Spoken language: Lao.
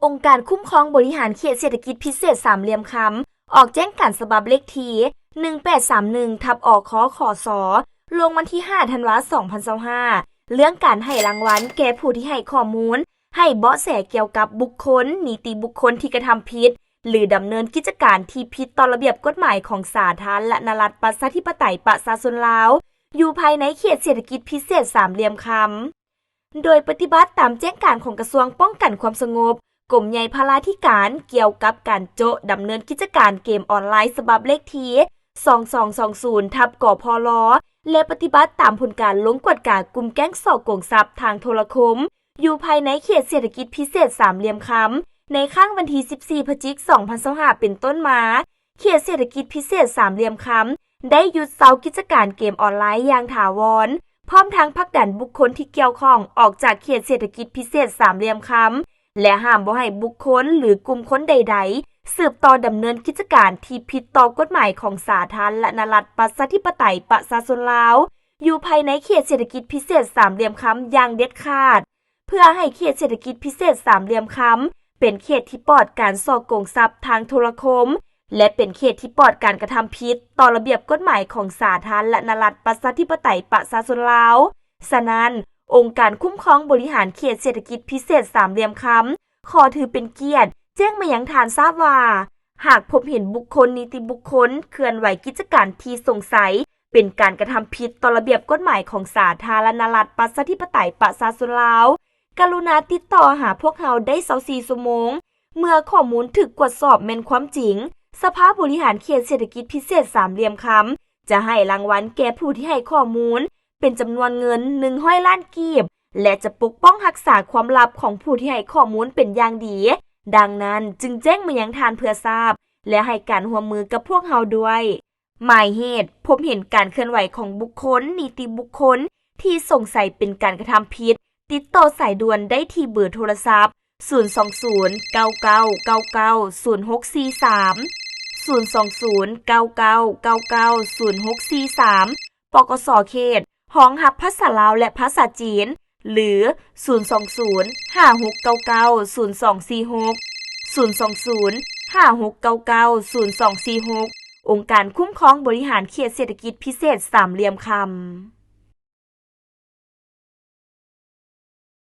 ອົງການຄຸ້ມຄອງບໍລິຫານເຂດເສດຖະກິດພິເສດສາມຫຼ່ຽມຄຳ ອອກແຈ້ງການສະບັບເລກທີ ໜຶ່ງແປດສາມໜຶ່ງ ທັບ ອຄ ຂສ ລົງວັນທີ ຫ້າ ທັນວາ ສອງພັນຊາວຫ້າ ເລື່ອງການໃຫ້ລາງວັນແກ່ຜູ້ທີ່ໃຫ້ຂໍ້ມູນ, ໃຫ້ເບາະແສກ່ຽວກັບບຸກຄົນ, ນິຕິບຸກຄົນທີ່ກະທຳຜິດ ຫຼື ດຳເນີນກິດຈະການທີ່ຜິດຕໍ່ລະບຽບກົດໝາຍຂອງສາທາລະນະລັດ ປະຊາທິປະໄຕ ປະຊາຊົນລາວ ຢູ່ພາຍໃນເຂດເສດຖະກິດພິເສດສາມຫຼ່ຽມຄຳ. ໂດຍປະຕິບັດຕາມແຈ້ງການຂອງກະຊວງປ້ອງກັນຄວາມສະຫງົບ, ກົມໃຫຍ່ພະລາທິການ ກ່ຽວກັບການໂຈະດຳເນີນກິດຈະການເກມອອນລາຍ ສະບັບເລກທີ ສອງສອງສອງສູນ ທັບ ກພລ ແລະ ປະຕິບັດຕາມຜົນການລົງກວດກາກຸ່ມແກ້ງສໍ້ໂກງຊັບທາງໂທລະຄົມ ຢູ່ພາຍໃນເຂດເສດຖະກິດພິເສດສາມຫຼ່ຽມຄຳ ໃນຄັ້ງວັນທີ ສິບສີ່ ພະຈິກ ສອງພັນຊາວຫ້າ ເປັນຕົ້ນມາ, ເຂດເສດຖະກິດພິເສດສາມຫຼ່ຽມຄຳ ໄດ້ຢຸດເຊົາກິດຈະການເກມອອນລາຍຢ່າງຖາວອນ, ພ້ອມທັງຜັກດັນບຸກຄົນທີ່ກ່ຽວຂ້ອງອອກຈາກເຂດເສດຖະກິດພິເສດສາມຫຼ່ຽມຄຳ ແລະ ຫ້າມບໍ່ໃຫ້ບຸກຄົນ ຫຼື ກຸ່ມຄົນໃດໆ ສືບຕໍ່ດຳເນີນກິດຈະການທີ່ຜິດຕໍ່ກົດໝາຍຂອງສາທາລະນະລັດ ປະຊາທິປະໄຕ ປະຊາຊົນລາວ ຢູ່ພາຍໃນເຂດເສດຖະກິດພິເສດສາມຫຼ່ຽມຄຳຢ່າງເດັດຂາດ. ເພື່ອໃຫ້ເຂດເສດຖະກິດພິເສດສາມຫຼ່ຽມຄຳ ເປັນເຂດທີ່ປອດການສໍ້ໂກງຊັບທາງໂທລະຄົມ ແລະ ເປັນເຂດທີ່ປອດການກະທຳຜິດຕໍ່ລະບຽບກົດໝາຍຂອງສາທາລະນະລັດ ປະຊາທິປະໄຕ ປະຊາຊົນລາວ. ສະນັ້ນ, ອົງການຄຸ້ມຄອງບໍລິຫານເຂດເສດຖະກິດພິເສດສາມຫຼ່ຽມຄຳ ຂໍຖືເປັນກຽດແຈ້ງມາຍັງທ່ານຊາບວ່າ, ຫາກພົບເຫັນບຸກຄົນ, ນິຕິບຸກຄົນ ເຄື່ອນໄຫວກິດຈະການທີ່ສົງໄສ ເປັນການກະທຳຜິດຕໍ່ລະບຽບກົດໝາຍຂອງສາທາລະນະລັດ ປະຊາທິປະໄຕ ປະຊາຊົນລາວ, ກະລຸນາຕິດຕໍ່ຫາພວກເຮົາໄດ້ ຊາວສີ່ ຊົ່ວໂມງ. ເມື່ອຂໍ້ມູນຖືກກວດສອບແມ່ນຄວາມຈິງ, ສະພາບໍລິຫານເຂດເສດຖະກິດພິເສດສາມຫຼ່ຽມຄຳ ຈະໃຫ້ລາງວັນແກ່ຜູ້ທີ່ໃຫ້ຂໍ້ມູນ ເປັນຈຳນວນເງິນ ໜຶ່ງຮ້ອຍລ້ານກີບ ແລະ ຈະປົກປ້ອງຮັກສາຄວາມລັບຂອງຜູ້ທີ່ໃຫ້ຂໍ້ມູນເປັນຢ່າງດີ. ດັ່ງນັ້ນ, ຈຶ່ງແຈ້ງມາຍັງທ່ານເພື່ອຊາບ ແລະ ໃຫ້ການຮ່ວມມືກັບພວກເຮົາດ້ວຍ. ໝາຍເຫດ: ພົບເຫັນການເຄື່ອນໄຫວຂອງບຸກຄົນ, ນິຕິບຸກຄົນ ທີ່ສົງໄສເປັນການກະທຳຜິດ, ຕິດຕໍ່ສາຍດ່ວນໄດ້ທີ່ເບີໂທລະສັບ ສູນສອງສູນ ເກົ້າເກົ້າເກົ້າເກົ້າ ສູນຫົກສີ່ສາມ, ສູນສອງສູນ ເກົ້າເກົ້າເກົ້າເກົ້າ ສູນຫົກສີ່ສາມ ປກສ ເຂດ ຮອງຮັບພາສາລາວ ແລະ ພາສາຈີນ ຫຼື ສູນສອງສູນ ຫ້າຫົກເກົ້າເກົ້າ ສູນສອງສີ່ຫົກ, ສູນສອງສູນ ຫ້າຫົກເກົ້າເກົ້າ ສູນສອງສີ່ຫົກ ອົງການຄຸ້ມຄອງບໍລິຫານເຂດເສດຖະກິດພິເສດສາມຫຼ່ຽມຄຳ.